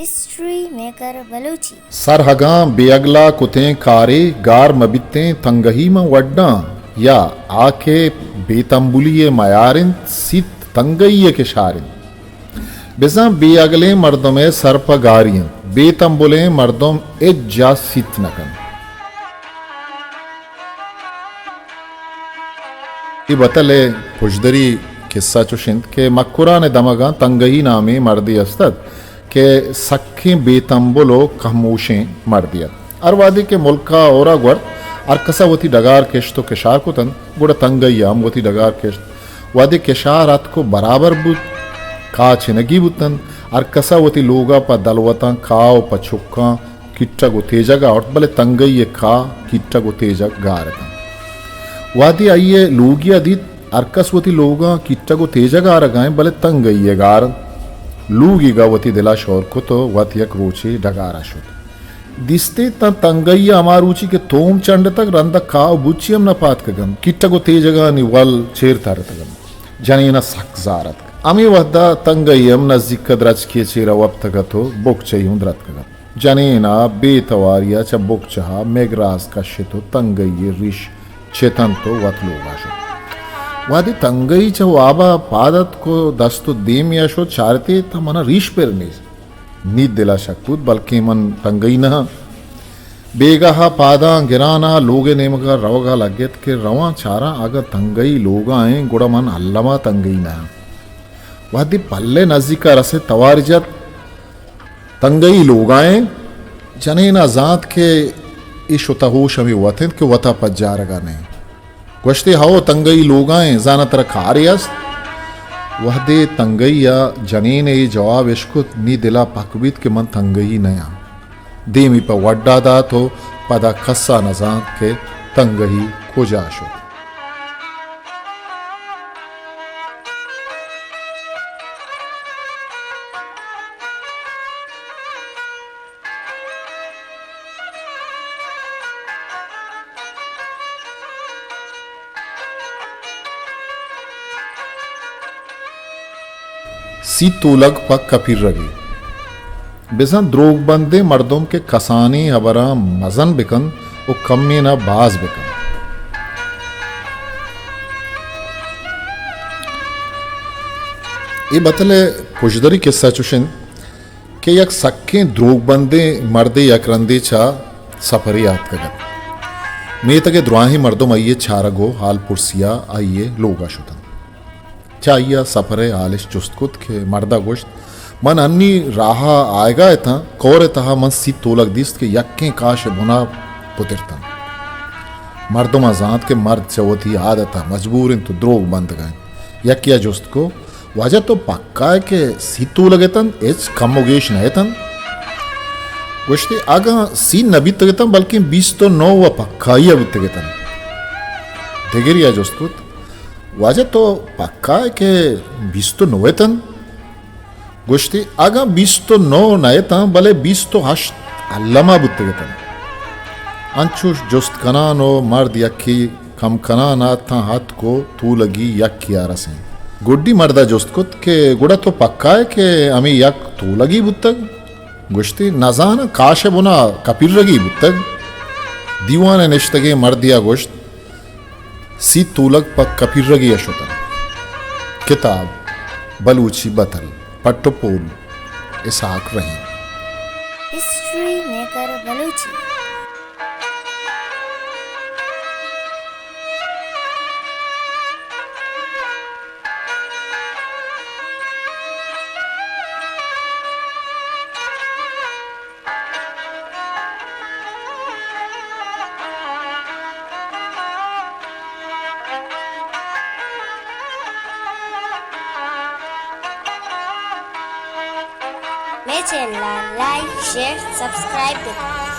History maker Balochi. سرہگاں بے اگلا کتیں کارے گار مہ بیتیں تنگہی من وڈاں، یا آ کہ بے تمبلی ء میار انت سیت تنگہی ء کشار انت۔ بزاں بے اگلیں مردم ء سر پہ گاری انت، بے تمبلیں مردم ہچ جاہ سیت نہ کنت۔ اے بتل ء پژدری کسہ چش انت کہ مکران ء دمگاں تنگہی نامیں مردے است ات کہ سکیں بے تمبل و کموشیں مردے ات۔ ہر وہدے کہ ملک ء ہورا گورت، ہر کس ء وتی ڈگار کشت و کشار کتنت، گڑا تنگہی ء ہم وتی ڈگار کشت۔ وہدے کشار اتک و برابر بوت، کاہ چنگی بوتنت، ہر کس ء وتی لوگ ء پہ دلوتاں کاہ و پہ چکاں کیٹگ و تیجگ ء آورت، بلے تنگئی ء کاہ کیٹگ و تیجگ گار اتنت۔ وہدے آئی ء لوگی ء دیت، ہر کس وتی لوگاں کیٹگ و تیجگ آرگ ء انت، بلے تنگئی ء گار انت۔ لوگیگ ء وتی دل ء شور کت و وت یک روچے ڈگار ء شت۔ دیستی تاں تنگئی ء ہما روچی کہ توم چنڈتگ، رند ء کاہ و بوچی ہم نہ پاتکگ انت، کیٹگ و تیجگانی ول چیر ترتگ انت۔ جنین ء سک زار اتک۔ ہمے وہد ء تنگئی ہم نزیک ء درچکے ء چیر ء وپتگ ات و بکچئی ہوں درتکگ ات۔ جنین ء بے تواری ء چہ بکچہ ء مگراز کشت و تنگئی ء ریش چتنت و وت لوگ ء شت۔ وہدے تنگئی چہ واب ء پاد اتک و دست و دیمی ء شت، چارتی تہ من ء ریش پر نیست۔ نی دل ء شک بوت، بلکیں من تنگئی نہ آں۔ بیگاہ ء پاداں گران ء لوگ ء نیمگ ء روگ ء لگت کہ رواں چاراں، اگاں تنگئی لوگ ء ایں گڑا من الم ء تنگئی نہ آں۔ وہدے پلے نزیک ء رست توار جت، تنگئی لوگ ء ایں۔ جنین ء زانت کہ اے شتہ ہوش ہمے وت انت کہ وت ء پجارگ ء نہ انت۔ گوشتی، ہئو، تنگئی لوگ ء ایں، زاناں ترا کارے است؟ وہدے تنگئی ء جنین ء اے جواب اشکت، نی دل ء پک بیت کہ من تنگئی نہ آں۔ دیمی پہ وڈا دات و پدا کس ء نہ زانت کہ تنگئی کجا شت۔ سی تولگ پہ کپیرگی۔ بزاں دروگ بندیں مردم کہ کسانیں ہبراں مزن بکنت و کمیناں باز بکنت۔ اے بتل ء پژدری کسہ چش انت کہ یک سکیں دروگ بندیں مردے یک رندے چہ سپرے آتکگ ات۔ میتگ ء دراہیں مردم آئی ء چارگ و حال پرسی ء آئی ء لوگ ء شت انت۔ چہ آئی ء سپر ء حالش جست کت کہ مرد ء گوشت، من انی راہ ء آیگ ء اتاں، کور ء تہا من سی تولگ دیست کہ یکیں کاش ء بنا پترتنت۔ مردماں زانت کہ مرد چہ وتی عادت ء مجبور انت و دروگ بندگ ء انت۔ یکے ء جست کو، واجہ تو پکا ئے کہ سی تولگ اتنت، ہچ کم و گیش نہ اتنت؟ گوشتی، اگاں سی نہ بیتگ اتنت، بلکیں بیست و نو و پکائی ء بیتگ اتنت۔ دگرے ء جست کت، واجہ تو پکا ئے کہ بیست و نو اتنت؟ گوشتی، اگاں بیست و نو نہ اتاں، بلے بیست و ہشت الما بوتگ اتنت۔ انچوش جست کنان و مرد یکے کم کنان ء تاں اتک و تولگی یکے ء رسینت۔ گڈی مرد ء جست کت کہ گڑا تو پکا ئے کہ ہمے یک تولگی بوتگ؟ گوشتی، نزاناں، کاش ء بنا کپیرگی بوتگ۔ دیوان ء نشتگیں مردے ء گوشت، سی تولگ پہ کپیرگی ء شتنت۔ کتاب، بلوچی بتل، پٹ و پول، اسحاق رحیم۔ History maker Balochi. مئے چینل ء لائک، شیئر، سبسکرائب بہ کن۔